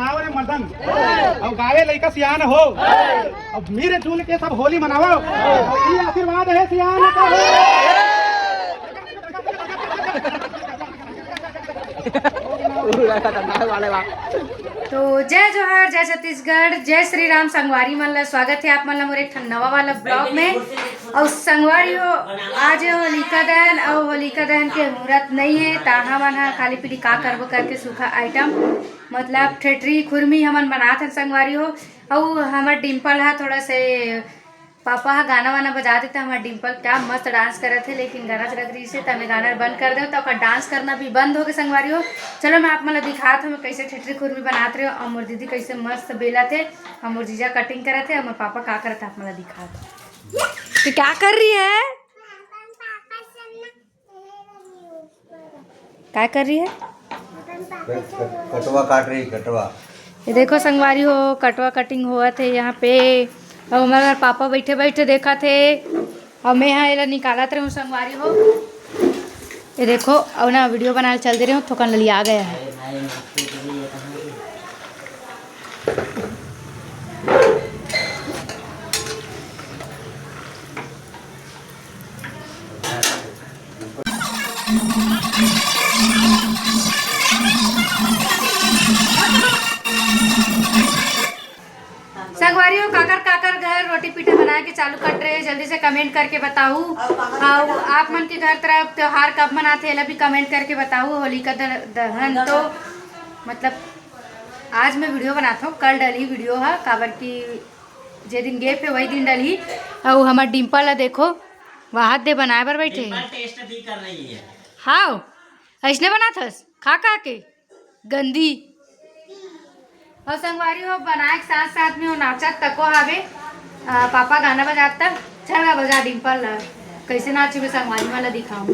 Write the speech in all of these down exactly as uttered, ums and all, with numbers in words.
गावे मदन, अउ गावे लइका सियान हो, अउ मिलजुल के सब होली मनावव, अउ ये आशीर्वाद हे सियान का हो। तो जय जोहार, जय छत्तीसगढ़, जय श्री राम संगवारी मन ला, स्वागत हे आप मन ला मोर एक ठन नवा वाला ब्लॉग में। अउ संगवारी हो, आज होलिका दहन, अउ होलिका दहन के मुहूर्त नइ हे, त हमन ह खाली पीली का करबो करके सूखा आइटम, मतलब ठेठरी खुरमी हमन बनात हन संगवारी हो। अउ हमर डिम्पल ह थोड़ा से, पापा ह गाना वाना बजात हे, त हमर डिम्पल क्या मस्त डांस करत हे, लेकिन गाना चलत रहिस हे, त हमें गाना बंद कर देव, त ओकर डांस करना भी बंद हो गे संगवारी हो। चलो, मैं आप मन ला दिखात हूँ, मैं कैसे ठेठरी खुरमी बनात रहे हूँ, अउ मोर दीदी कैसे मस्त बेलत हे, अउ मोर जीजा कटिंग करत हे, अउ मोर पापा का करत हे, आप मन ला दिखात हूँ। तो क्या कर रही है? काय कर रही है? कट-, कट-, कटवा काट रही, कटवा। ये देखो संगवारी हो, कटवा कटिंग होवत हे यहाँ पे। अउ हमर पापा बैठे बैठे देखत हे, अउ मैं हा एला निकालत रहूँ संगवारी हो। ये देखो, अउ ना वीडियो बनाए चल दे रहे हो, थोकन ललिया गया है। संगवारी हो, काकर काकर घर रोटी पीठा बनाए के चालू कर रहे, जल्दी से कमेंट करके बताऊ। अउ आप मन के घर तरफ त्योहार कब मनाथे, एला भी कमेंट करके बताऊ। होलिका दह-, दहन तो मतलब आज मैं वीडियो बनात हूँ, कल डली वीडियो ह, काबर कि जे दिन गे पे वही दिन डली। अउ हमर डिम्पल ला देखो, वाहत दे बनाए बर बैठे हे। डिम्पल टेस्ट भी कर रही है। हाव, ऐसने बनात हस, खा खा के। गंदी। अउ संगवारी हो, बनाए के साथ साथ में वो नाचत तको हावे। आ, पापा गाना बजात तक, चल गा बजा डिम्पल ला। कैसे नाचबे संगवारी मन ला दिखाऊं।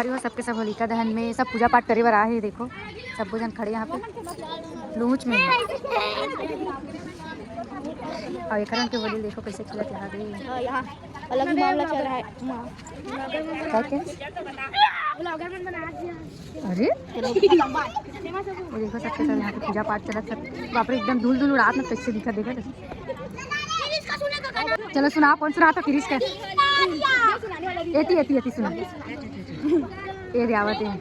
देखो, सबके सब होलिका दहन में सब पूजा पाठ करे बर आए हे। देखो, सबो झन खड़े यहाँ पे लूच में। अउ एकर मन के होली देखो कैसे खेलत हे। हाँ, यहाँ अलग ही मामला चल रहा है। का के? अरे, ये देखो, सबके सब यहाँ पे पूजा पाठ चलत हे। बाप रे, एकदम धूल धूल उड़ात ना, कैसे दिखत, देखत। चलो सुना, कौन सुना था फिर इसका? एती, एती, एती सुना। ये दे आवत है।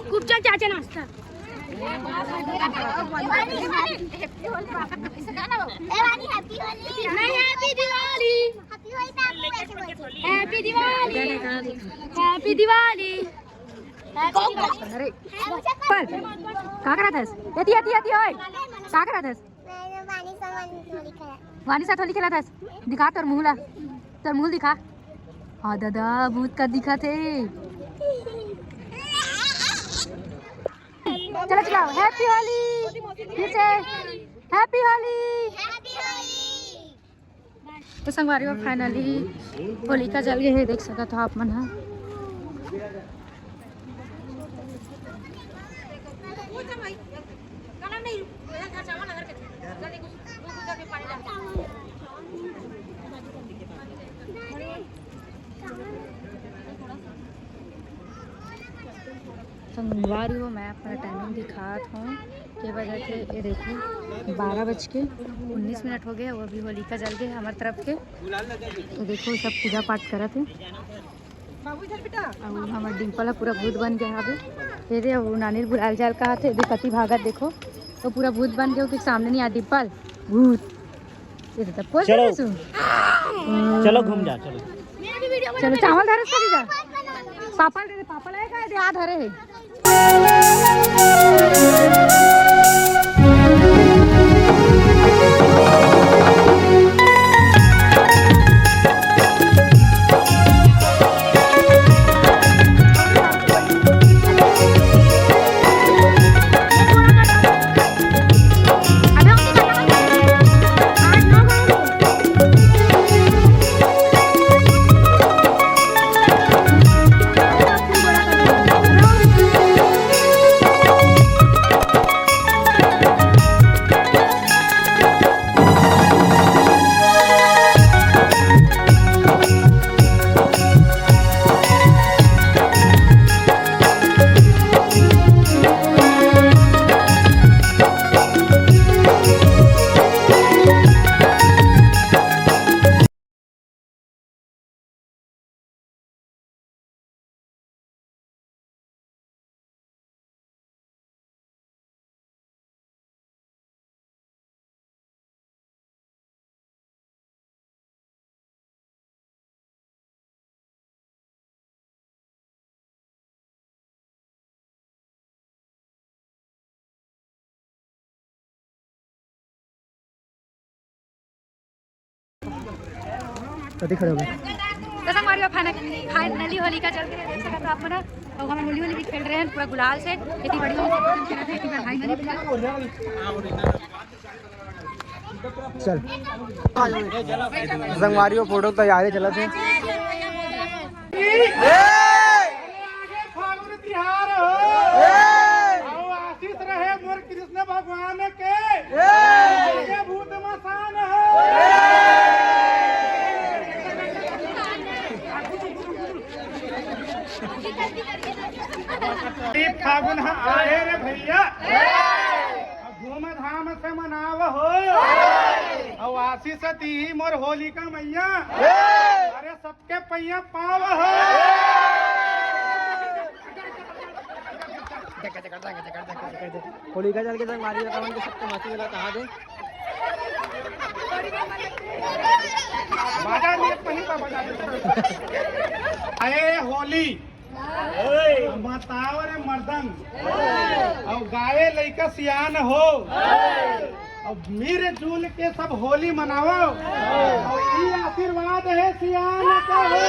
कुपचा चाचा नाश्ता। ए वाली, हैप्पी होली। नहीं, हैप्पी दिवाली। हैप्पी होली पे आपको कैसे बोलते हैं? हैप्पी दिवाली। हैप्पी दिवाली। अरे, पर का करत हस? एती, एती, एती, ओए। का करत हस? मैं तो पानी सामान होली खेला। वानी साथ होली खेलत हस? दिखा तोर मुंह ला, तोर मुंह दिखा। हाँ दादा, भूत का दिखत हे। चलो चलाओ, हैप्पी होली। फिर से हैप्पी होली। तो संगवारी हो, फाइनली होलिका जल गए हे, देख सकत हो आप मन ह। संगवारी हो, मैं अपना टाइमिंग दिखात हूँ के बजे थे। ये देखो, बारह बज के उन्नीस मिनट हो गए, वो अभी होलिका जल गए हमारे तरफ के। तो देखो, सब पूजा पाठ करत हे। बाबू इधर बेटा। अब हमर डिम्पल ह पूरा भूत बन गया हवे। ये दे, वो नानी गुलाल जाल कहा थे, अभी कति भागत देखो, तो पूरा भूत बन गया, क्योंकि सामने नहीं आ डिम्पल, भूत। ये तो तब चलो। चलो घूम जा, चलो। चलो, चावल धरे इसको दे जा। पापा दे दे, पापा लाए का दे, आ धरे है। कति खड़े हो गए? तो संगवारी हो, फाइनली होलिका जल के देख सकत हो आप मन। और हम होली होली भी खेल रहे हैं पूरा गुलाल से। इतनी बड़ी होली खेल रहे हैं, इतनी बधाई मनी। चल। संगवारी हो, फोटो तैयारी चलत हे। फागुन तिहार हो। आओ आशीष रहे मोर कृष्ण भगवान के। ये भूत मसान हो। ये फागुन ह आए रे भैया। धूमधाम से मनाव हो। अउ आशीष दीही मोर होलिका मैया। अरे सबके पैया पाव हो। होलिका जल के संगवारी हो, कमन के सबके मासी वाला कहा दे। बाजा नहीं, कहीं का बाजा नहीं। अरे होली। बताओ रे मर्दन, अउ गाए लइका सियान हो, अउ मिलजुल के सब होली मनाओ, अउ ई आशीर्वाद हे सियान का हो।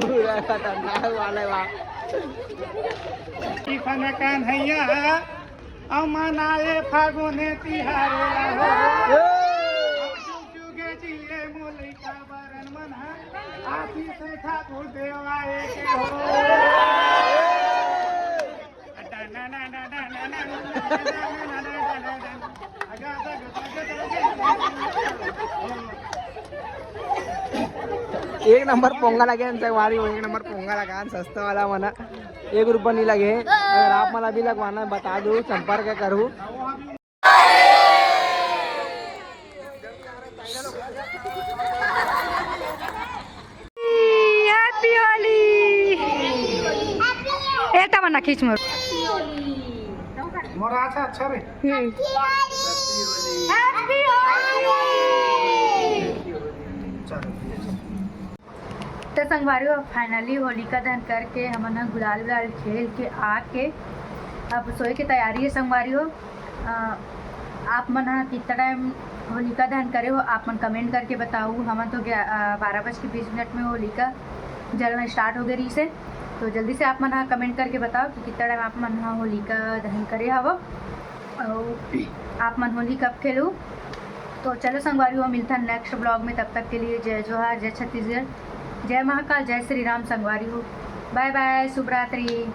पूरा खतरनाक वाले बा। कृष्ण कन्हैया, अउ मनाए फागुन तिहार हो। एक नंबर पोंगा लगे हे संगवारी हो, एक नंबर पोंगा लगा हे, सस्ता वाला मना। एक रुपया नहीं लगे हे। अगर आप मन ला भी लगवाना हे, बता दो, संपर्क करो। Happy Holi। ए तमन्ना खींच मोर। मोर अच्छा, अच्छा रे। हम्म। Happy Holi। चलो। तो संगवारी हो, finally होलिका दहन करके हमन ह गुलाल उलाल खेल के आके अब सोए के तैयारी हे संगवारी हो। अ, आप मन ह कितना टाइम होलिका दहन करे हो, आप मन कमेंट करके बताओ। हमन तो ग्या-, अ, बारह बज के बीस मिनट में होलिका जलना स्टार्ट हो गए रहिस हे। तो जल्दी से आप मन ह कमेंट करके बताओ कि कितना टाइम आप मन ह होलिका दहन करे हव, अउ आप मन होली कब खेलू। तो चलो संगवारी हो, मिलथन नेक्स्ट ब्लॉग में। तब तक के लिए जय जोहार, जय छत्तीसगढ़, जय महाकाल, जय श्री राम संगवारी हो। बाय बाय, शुभ रात्रि।